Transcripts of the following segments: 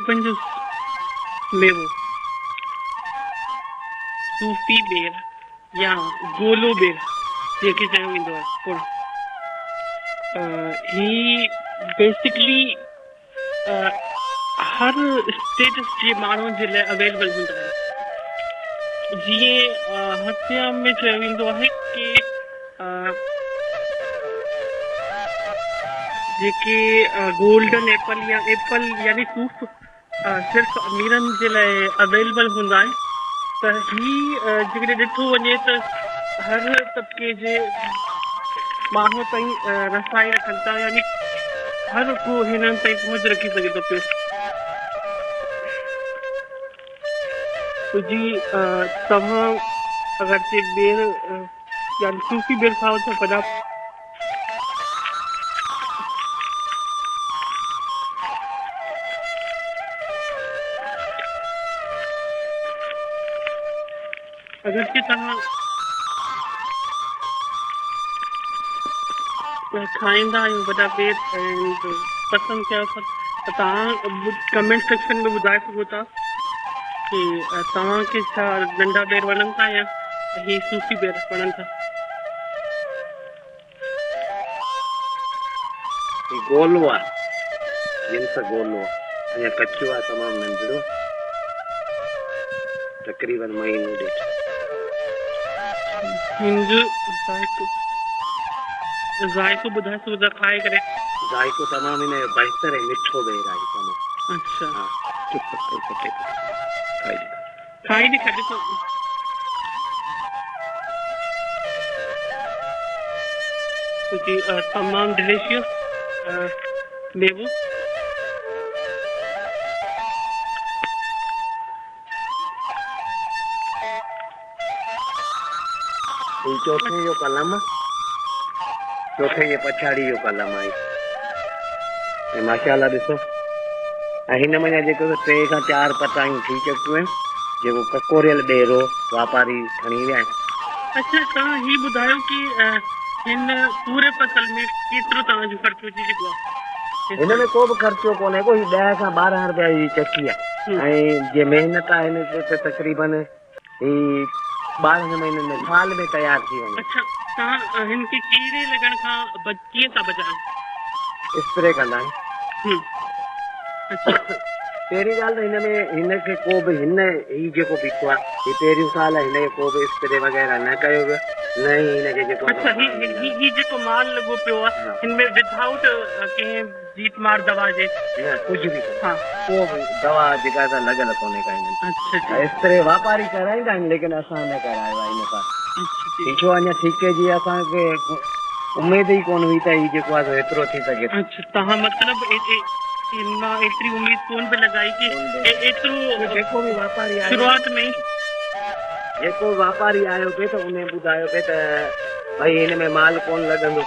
پنهنجو ميوو صوفي ٻير يا گولو ٻير جنهن کي چيو ويندو آهي پڻ هي بيسڪلي هر اسٽيٽس جي ماڻهن جي لاء اويليبل هوندا آهن جيئن هٿيام ۾ چيو ويندو آهي ڪي جيڪي گولڊن ايپل يا ايپل يعني صوف صرف اميرن جي لاء اويليبل هوندا آهن ته هي جيڪڏهن ڏٺو وڃي ته هر طبقي جي ماڻهو تائين رسائي رکن ٿا يعني هر ڪو هنن تائين پهچ رکي سگهي ٿو پيو. جي توهان اگر جي ٻير يعني صوفي ٻير کائو ٿا وڏا اگر جي توهان کائيندا آهيو وڏا ٻير ۽ پسند ڪيو ٿا ته توهان ڪمينٽ سيڪشن ۾ ٻڌائي سگهو ٿا ڪي توهان کي ڇا ننڍا ٻير وڻن ٿا يا هي صوفي ٻير وڻن ٿا. هي گولو آ جنس گولو اڃا ڪچو آ تمام ننڍڙو تقريبن مهينو ڏيڍ. هن جو ذائقو ذائقو ٻڌائي سگهو ٿا کائي ڪري. ذائقو تمام هن جو بهتر ۽ مٺو ٻير آهي تمام. اڇا. ها چپ ڪري پٽي پٽي کائي ڏيکار. کائي ڏيکار ڏسو. جي تمام ڊليشيس ميوو. هي چوٿين جو قلم چوٿين جي پڇاڙي جو قلم آهي ۽ ماشاءالله ڏسو ۽ هن منجهان جيڪو سو ٽي کان چار پتايون ٿي چڪيون آهن جيڪو ڪڪوريل ٻيرو واپاري کڻي ويا آهن. اڇا توهان هي ٻڌايو ڪي هن پوري فصل ۾ ڪيترو توهان جو خرچو اچي چڪو آهي؟ هن ۾ ڪو به خرچو ڪونهي ڪو هي 10 کان 12 رپيا جي چڪي آهي ۽ جي محنت آهي هن تي ته تقريبن هي 12 مهينن ۾ سال ۾ تيار ٿي وڃي. اڇا توهان هن کي ڪيڙي لڳڻ کان ڪيئن ٿا بچايو؟ اسپري ڪندا آهيون. اڇا. پهرين ڳالهه ته هن ۾ هن کي ڪو به هن هي جيڪو بيٺو آهي هي پهريون سال آهي هن کي ڪو به اسپري وغيره نه ڪيو ويو نه ئي هن کي جيڪو اڇا هي هي جيڪو مال لڳو پيو آهي هن ۾ ودائوٽ ڪنهن جيت مار دوا جي. نه ڪجهه به ڪونهي ڪو به دوا جيڪا سا لڳل ڪونهي ڪا هنن کي. اسپري واپاري ڪرائيندا آهن ليڪن اسان نه ڪرايو آهي هن سال. هي ڇو اڃا ٺيڪي جي اسان کي اميد ئي ڪونه هئي ته هي جيڪو آهي سو هيترو ٿي سگهي ٿو. اڇا توهان مطلب ان مان ايتري اميد ڪونه پئي لڳائي ڪي ايترو جيڪو به واپاري آيو شروعات ۾ ئي. جيڪو به واپاري آيو پئي ته انهي ٻڌايو پئي ته ڀئي هن ۾ مال ڪونه لڳندو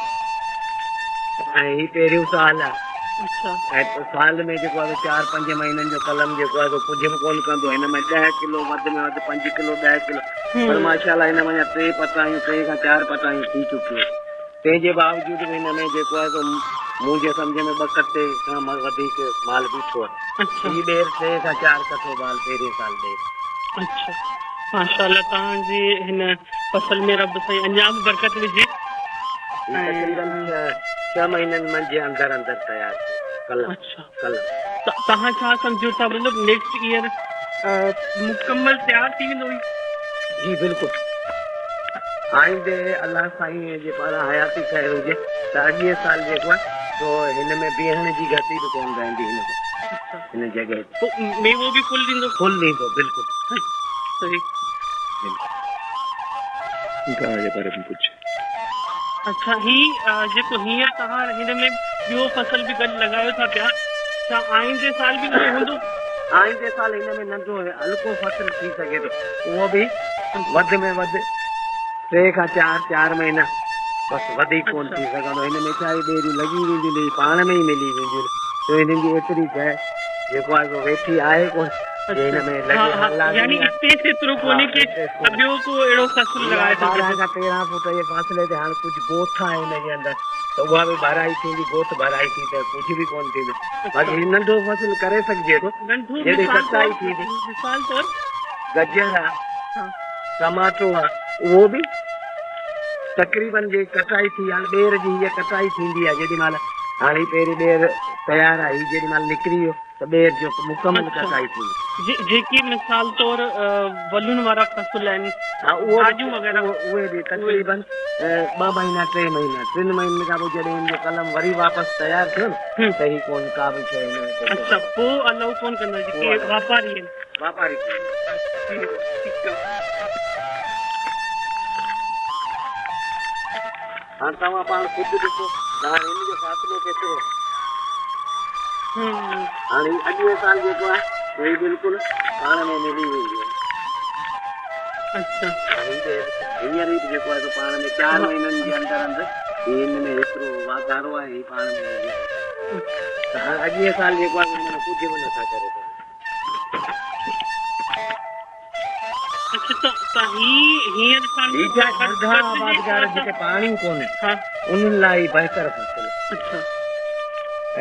۽ هي پهريون سال آهي ۽ سال ۾ جيڪو آهي سو چار پنج مهينن جو قلم جيڪو آهي سو ڪجهه به ڪونه ڪندو هن ۾ 10 ڪلو وڌ ۾ وڌ 5 ڪلو 10 ڪلو پر ماشاء الله هن ۾ ٽي پتايون ٽي کان چار پتايون ٿي چڪيون آهن تنهن جي باوجود به هن ۾ جيڪو آهي سو منهنجي سمجهه ۾ ٻه ڪٽي کان وڌيڪ مال بيٺو آهي هي ٻير ٽي کان چار ڪٺو مال پهرين سال ڏئي ٿو. اڇا ماشاء الله توهان جي هن فصل ۾ رب سائين اڃا به برڪت وجهي. هي تقريبن 6 مهينن منجهه اندر اندر تيار ٿيو قلم قلم. توهان ڇا سمجهو ٿا مطلب نيڪسٽ ايئر مڪمل تيار ٿي ويندو هي؟ جي بلڪل آئيندي الله سائين جي پاران حياتي خير هجي ته اڳئين سال جيڪو آهي سو هن ۾ بيهڻ جي گهٽي به ڪونه رهندي هن هن جڳهه تي. پوء ميوو به فل ڏيندو؟ فل ڏيندو بلڪل. صحيح. بلڪل. گاهه جي باري ۾ پڇ. اڇا هي جيڪو هينئر توهان هن ۾ ٻيو فصل به گڏ لڳايو ٿا پيا ڇا آئيندي سال به ائين هوندو؟ آئيندي سال هن ۾ ننڍو هلڪو فصل ٿي سگهي ٿو اهو به وڌ ۾ وڌ ٽي کان چار چار مهينا بس وڌيڪ ڪونه ٿي سگهندو هن ۾ ڇا هي ٻيريون لڳي وينديون هي پاڻ ۾ ئي ملي وينديون ڇو هنن جي ايتري شيء جيڪو آهي سو ويٺي آهي ڪونه. هن ۾ لڳي ها لازمي يعني اسپيس ايترو ڪونهي ڪي ٻيو ڪو اهڙو فصل لڳائي سگهجي. 12 کان 13 فوٽ جي فاصلي تي هاڻ ڪجهه گوٿ آهي هن جي اندر ته اها به ڀرائي ٿيندي، گوٿ ڀرائي ٿي ته ڪجهه به ڪونه ٿيندو. باقي هي ننڍو فصل ڪري سگهجي ٿو جيڏي ڪٽائي ٿيندي. مثال طور گجر آ، ٽماٽو آ، اهو به تقريبن جي ڪٽائي ٿي هاڻ ٻير جي هيء ڪٽائي ٿيندي آ جيڏي مهل هاڻ هي پهرين ٻير تيار آ هي جيڏي مهل نڪري ويو ته ٻير جو مڪمل ڪٽائي ٿيندي. جيڪي مثال طور ولن وارا فصل آهن، ها اهو ڀاڄيون وغيره، اهي به تقريبن 2 مهينا 3 مهينا 3 مهينن کان پوء جڏهن هن جو قلم وري واپس تيار ٿيو نه ته هي ڪونه ڪا به شيء هن ۾ ڪونه. اڇا پوء الائو ڪونه ڪندا جيڪي واپاري آهن. واپاري ڪونه. ٺيڪ آهي. هاڻ توهان پاڻ خود ڏسو ته هاڻ هن جو فاصلو ڪيترو آهي. هاڻ هي اڳئين سال جيڪو آهي سو هي بلڪل پاڻ ۾ ملي ويندي آهي. اڇا. هاڻ هي به هينئر ئي به جيڪو آهي سو پاڻ ۾ 4 مهينن جي اندر اندر هي هن ۾ هيترو واڌارو آهي هي پاڻ ۾ ملي ويندو. ته هاڻ اڳئين سال جيڪو آهي سو هن ۾ ڪجهه به نٿا ڪري سگهون. اڇا ته هي هينئر سال هي ڇا ٺنڊا آبادگار جتي پاڻي ڪونهي انهن لاء هي بهتر فصل آهي. اڇا.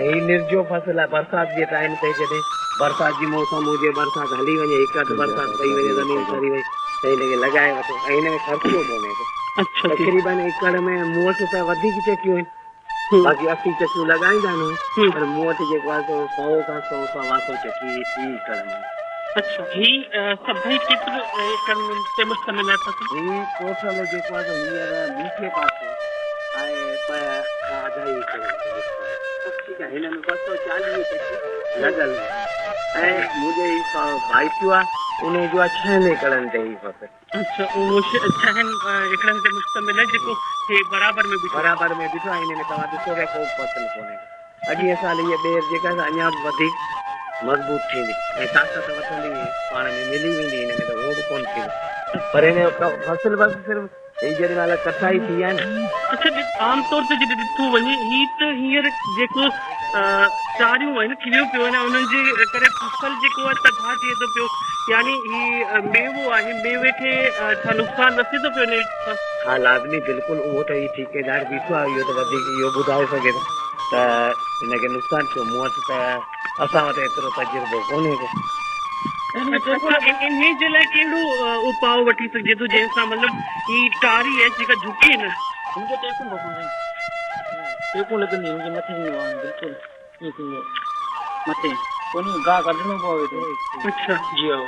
۽ هي نرجو فصل آهي برسات جي ٽائيم تي جڏهن برسات جي موسم هجي برسات هلي وڃي هڪ اڌ برسات پئي وڃي زمين سري وئي ته هن کي لڳائي وٺو ۽ هن ۾ خرچو ڪونهي ڪو. اڇا. تقريبن ايڪڙ ۾ مون وٽ ته وڌيڪ چڪيون آهن باقي 80 چڪيون لڳائيندا آهن پر مون وٽ جيڪو آهي سو 100 کان 100 سوا سؤ چڪي في ايڪڙ ۾. اڇا هي سڀئي ڪيترو ايڪڙن تي مشتمل آهي فصل؟ هي ٽوٽل جيڪو آهي سو هينئر ميٺي پاسي آهي 2 کان 2.5 ايڪڙن تي مشتمل. ٺيڪ آهي هن ۾ 240 چڪي لڳل آهي ۽ منهنجي هي ڀائٽيو آهي ان جو آهي 6 ايڪڙن تي هي فصل. اڇا اهو 6 ايڪڙن تي مشتمل آهي جيڪو هي برابر ۾ بيٺو آهي. برابر ۾ بيٺو آهي ان ۾ توهان ڏسو پيا ڪو به فصل ڪونهي ڪو. اڳئين سال هيء ٻير جيڪا سا اڃا به وڌيڪ مضبوط ٿيندي ۽ طاقت وٺندي پاڻ ۾ ملي ويندي هن ۾ ته اهو به ڪونه ٿيندو پر هن جو فصل بس صرف هي جيڏي مهل ڪٽائي ٿي آهي نه. اڇا عام طور تي جڏهن ڏٺو وڃي هي ته هينئر جيڪو ٽاريون آهن ڪريو پيو آهن انهن جي ڪري فصل جيڪو آهي تباهه ٿئي ٿو پيو يعني هي ميوو آهي ميوي کي ڇا نقصان رسي ٿو پيو انهي سان؟ ها لازمي بلڪل اهو ته هي ٺيڪيدار بيٺو آهي اهو ته وڌيڪ اهو ٻڌائي سگهي ٿو ته هن کي نقصان ٿيو مون وٽ ته اسان وٽ ايترو تجربو ڪونهي ڪو. اڇا انهي جي لاء ڪهڙو اپاء وٺي سگهجي ٿو جنهن سان مطلب هي ٽاري آهي جيڪا جهڪي نه. هن کي ٽيڪون کپن سائين ٽيڪون لڳندي هن جي مٿي ايندو آهي بلڪل ائين ٿيندو مٿي پوء ان کي گاهه ڪڍڻو پوي ٿو. اڇا جي ها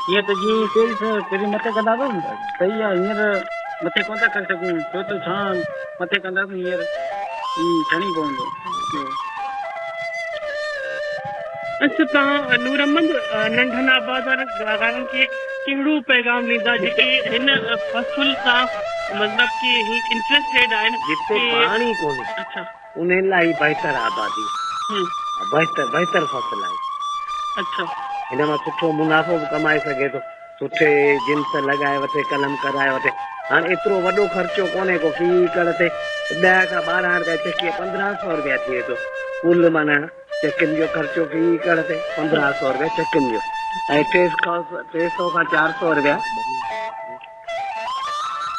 هينئر ته جيئن پهرين پهرين مٿي ڪنداسون نه صحيح آهي هينئر مٿي ڪونه ٿا ڪري سگهون ڇو ته ڇان مٿي ڪنداسون هينئر هي ڇڻي پوندو. اڇا توهان نور احمد ننڍن آبادگارن کي ڪهڙو پيغام ڏيندا جيڪي هن فصل سان مطلب ڪي هي انٽريسٽيڊ آهن جتي پاڻي ڪونهي اڇا انهن لاء هي بهتر آبادي بهتر بهتر فصل آهي. اڇا هن مان سٺو منافعو به ڪمائي سگهي ٿو. سٺي جنس لڳائي وٺي قلم ڪرائي وٺي. هاڻ ايترو وڏو خرچو ڪونهي ڪو في ايڪڙ تي 10 کان 12 رپيا چڪيء 1500 رپيا ٿئي ٿو ڪل معنيٰ چڪين جو خرچو في ايڪڙ تي 1500 رپيا چڪين جو ۽ 300 کان 400 رپيا.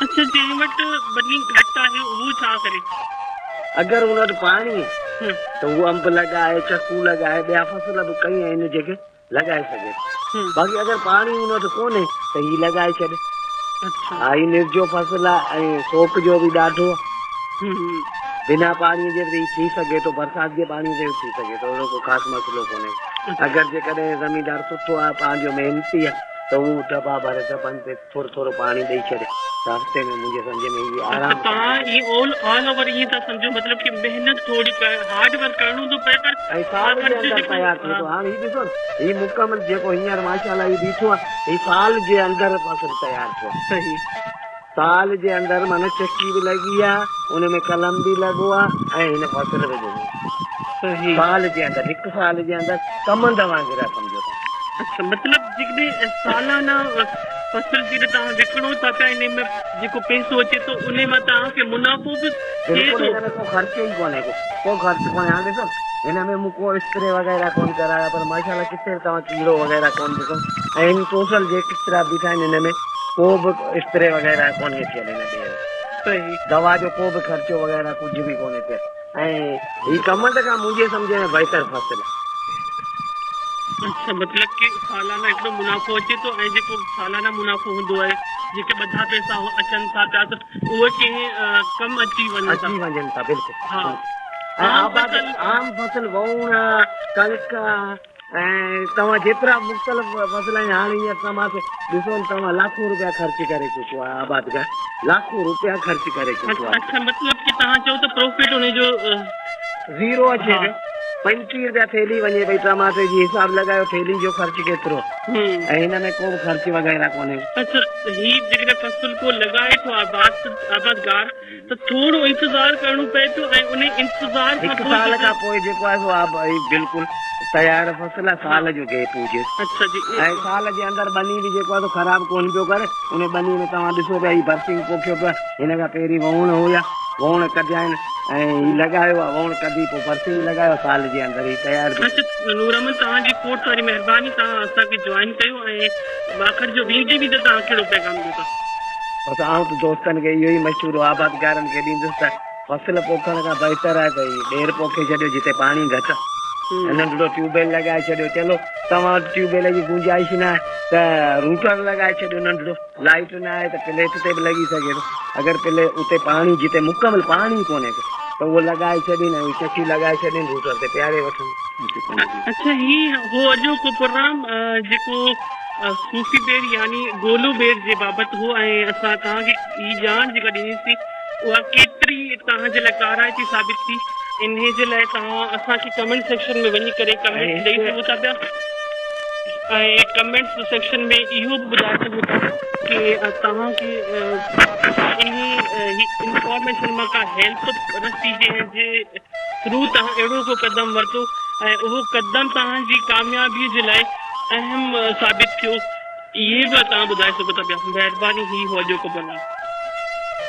اڇا جنهن وٽ ٻني گهٽ آهي اهو ڇا ڪري؟ اگر ان وٽ پاڻي آهي ته هو انب لڳائي، چڪو لڳائي، ٻيا فصل به ڪئين آهن جيڪي لڳائي سگهي ٿو. باقي اگر پاڻي ان وٽ ڪونهي ته هي لڳائي ڇڏي. ها هي نرجو فصل آهي ۽ سوڪ جو به ڏاڍو آهي. بنا پاڻي جي به هي ٿي سگهي ٿو، برسات جي پاڻي تي به ٿي سگهي ٿو، اهڙو ڪو خاص مسئلو ڪونهي. اگر جيڪڏهن زميندار سٺو آهي، پنهنجو محنتي آهي ته هو دٻا ڀري دٻن تي ٿورو ٿورو پاڻي ڏئي ڇڏي ته هفتي ۾ منهنجي سمجهه ۾ هي آرام سان. توهان هي آل آل اوور ائين ٿا سمجهو مطلب ڪي محنت ٿوري هارڊ ورڪ ڪرڻو ٿو پئي پر ۽ سال جي اندر تيار ٿئي ٿو. هاڻ هي ڏسو نه هي مڪمل جيڪو هينئر ماشاءالله هي بيٺو آهي هي سال جي اندر فصل تيار ٿيو آهي. صحيح. سال جي اندر معنيٰ چڪي به لڳي آهي ان ۾ قلم به لڳو آهي ۽ هن فصل به ڏنو. صحيح. سال جي اندر هڪ سال جي اندر ڪمند وانگر آهي سمجهو ته. اڇا مطلب جيڪڏهن سالانه فصل جيڪڏهن توهان وڪڻو ٿا پيا انهي ۾ جيڪو پئسو اچي ٿو انهي مان توهان کي منافعو به ٿئي بلڪل ٿو. هن ۾ ڪو خرچ ئي ڪونهي ڪو ڪو خرچ ڪونهي هاڻ ڏسو هن ۾ مون ڪو اسپري وغيره ڪونه ڪرايا پر ماشاءالله ڪٿي به توهان ڪيڙو وغيره ڪونه ڏسو ۽ هن ٽوٽل جيترا بيٺا آهن هن ۾ ڪو به اسپري وغيره ڪونهي ٿيل هن ٻير ۾. صحيح. دوا جو ڪو به خرچو وغيره ڪجهه به ڪونهي ٿيل ۽ هي ڪمند کان منهنجي سمجهه ۾ بهتر فصل آهي. اڇا مطلب ڪي سالانه هڪڙو منافعو اچي ٿو ۽ جيڪو سالانه منافعو هوندو آهي جيڪي ٻڌا پئسا اچن ٿا پيا ته اهي ڪنهن ڪم اچي وڃن ٿا. اچي وڃن ٿا بلڪل ها ۽ عام آباد فصل. عام فصل ووڻ آ ڪڻڪ آ ۽ توهان جيترا مختلف فصل آهن هاڻي هينئر توهان کي ڏسو نه توهان لاکون روپيا خرچ ڪري چڪو آهي آبادگار لاکون روپيا خرچ ڪري چڪو آهي. اڇا مطلب ڪي توهان چئو ته پروفٽ ان جو زيرو اچي ها پيو 35 روپيا ٿيلهي وڃي پئي ٽماٽي جي حساب لڳايو ٿيلهي جو خرچ ڪيترو ۽ هن ۾ ڪو به خرچ وغيره ڪونهي. اڇا هي جيڪڏهن فصل ڪو لڳائي ٿو آباد آبادگار ته ٿورو انتظار ڪرڻو پئي ٿو ۽ انهي انتظار کان هڪ پوء سال جيڪو کان پوء جيڪو آهي سو آب هي بلڪل تيار فصل آهي سال جو گيپ هجيس اڇا جي ۽ سال جي اندر ٻني به جيڪو آهي سو خراب ڪونه پيو ڪري انهي ٻني ۾ توهان ڏسو پيا هي برسينگ پوکيو پيو آهي هن کان پهرين ووڻ هيا ووڻ ڪڍيا آهن ۽ هي لڳايو آهي ووڻ ڪڍي پوء برسينگ لڳايو سال جي اندر هي تيار به اڇا نور احمد توهان جي کوڙ ساري مهرباني توهان اسان کي جوائن ڪيو ۽ آخر جو ويندي ويندي توهان ڪهڙو پيغام ڏيو ٿا؟ بس آئون ته دوستن کي اهو ئي مشورو آبادگارن کي ڏيندس ته فصل پوکڻ کان بهتر آهي ته هي ڏير پوکي ڇڏيو جتي پاڻي گهٽ ۽ ننڍڙو ٽيوب ويل لڳائي ڇڏيو چلو توهان وٽ ٽيوب ويل جي گنجائش نه آهي ته روٽر لڳائي ڇڏيو ننڍڙو لائيٽ نه آهي ته پليٽ تي به لڳي سگهي ٿو اگر پلي اتي پاڻي جتي مڪمل پاڻي ڪونهي ڪو ته اهو لڳائي ڇڏين ۽ چڪيون لڳائي ڇڏين روٽر تي پياري وٺن. اڇا هي هو اڄوڪو پروگرام جيڪو صوفي ٻير يعني گولو ٻير جي بابت هو ۽ اسان توهان کي هي ڄاڻ جيڪا ڏني سي اها ڪيتري توهان جي لاء ڪارائتي ثابت ٿي انهي جي لاء توهان اسان کي ڪمينٽ سيڪشن ۾ وڃي ڪري ڪمينٽس ڏئي سگهو ٿا پيا ۽ ڪمينٽس سيڪشن ۾ اهو به ٻڌائي سگهو ٿا ڪي توهان کي انهي انفارميشن مان ڪا هيلپ رسي جنهن جي ٿرو توهان اهڙو ڪو قدم ورتو ۽ اهو قدم توهان جي ڪاميابي جي لاء اهم ثابت ٿيو اهي به توهان ٻڌائي سگهو ٿا پيا مهرباني هي هو اڄوڪو پروگرام.